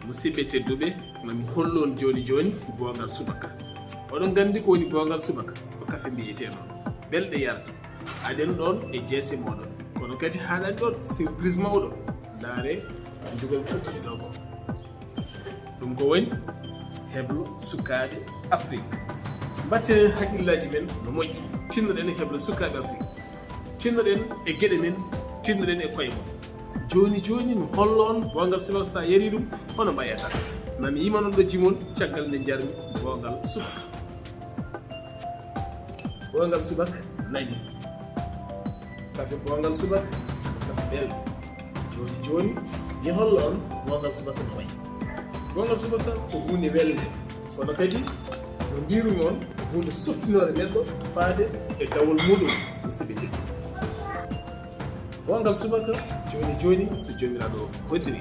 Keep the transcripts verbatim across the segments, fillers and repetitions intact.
Musidɓe tedduɓe, mami hollu on jooni jooni boongal subaka. Oɗon nganndi ko woni boongal subaka? Ko kafe mbiyetee noon. Belɗe yarata. Aɗen ɗoon e jeese mooɗon. Kono kadi haaɗani ɗoon surprise mawɗo. Ndaare njugal fottiti ɗo ko. Ɗum ko woni heblo sukaaɓe Afrik. Mbatten haqqillaaji men no moƴƴi. Tinnoɗen e heblo sukaaɓe Afrik. Tinnoɗen e geɗe men. Tinnoɗen e koye mon. Jooni jooni mi hollo on boongal subaka, so a yari ɗum, hono mbayata. Mami yimano ɗo jimon caggal nde jarmi boongal subaka. Boongal subaka nani. Kafe boongal subaka, kafe belɗo. Jooni jooni, mi hollo on boongal subaka no wayi. Boongal subaka ko huunde welnde, kono kadi no mbirumi on, ko huunde softinoore neɗɗo faade e dawol muɗum, musidɓe tedduɓe. Boongal subaka, jooni jooni, so Joomiraaɗo hoddiri.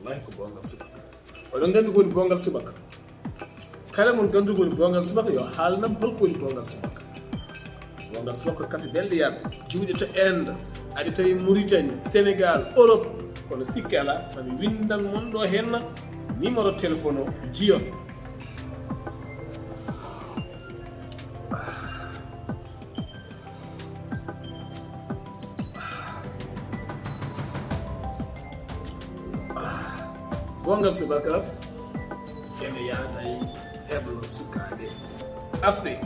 Wallahi ko boongal subaka. Oɗon nganndi ko woni boongal subaka? Kala mon nganndu ko woni boongal subaka, yo haalanam hol ko woni boongal subaka. Boongal subaka ko kafe belɗe yarde. Juuɗe to Inde, aɗe tawi Mauritanie, Sénégal, Europe. Kono sikke alaa, mami winndan mon ɗo henna numéro téléphone o, jiyon. Boongal subaka, ene yaada e heblo sukaaɓe Afrik.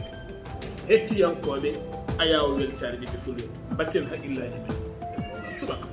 Hettiyankooɓe Ayaawo Weltaare ɓiɓɓe Fulɓe, mbatten haqqillaaji men e boongal subaka.